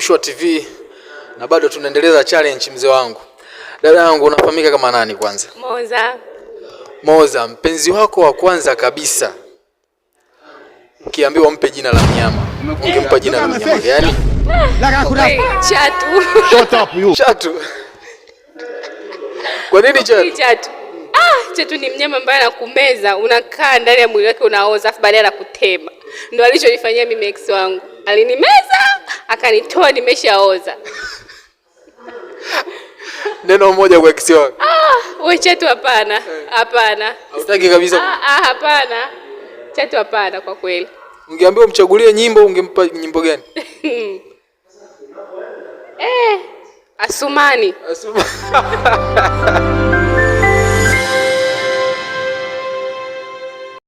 Mshua TV na bado tunaendeleza challenge mzee wangu. Dada yangu, unafahamika kama nani kwanza? Moza. Moza, mpenzi wako wa kwanza kabisa ukiambiwa mpe jina la mnyama, ungempa jina la mnyama gani? Chatu. Shut up you. Chatu. Kwa nini chatu? Chatu. Ah, chatu ni mnyama ambaye anakumeza, unakaa ndani ya mwili wake unaoza, afu baadaye anakutema. Ndio alichonifanyia mimi ex wangu. Alinimeza, akanitoa nimeshaoza. Neno moja kwa ex wako. Ah, we chatu hapana. Hapana. Hautaki kabisa. Ah, ah, hapana. Chatu hapana kwa kweli. Ungeambiwa umchagulie nyimbo, ungempa nyimbo gani? Asumani. Asumani.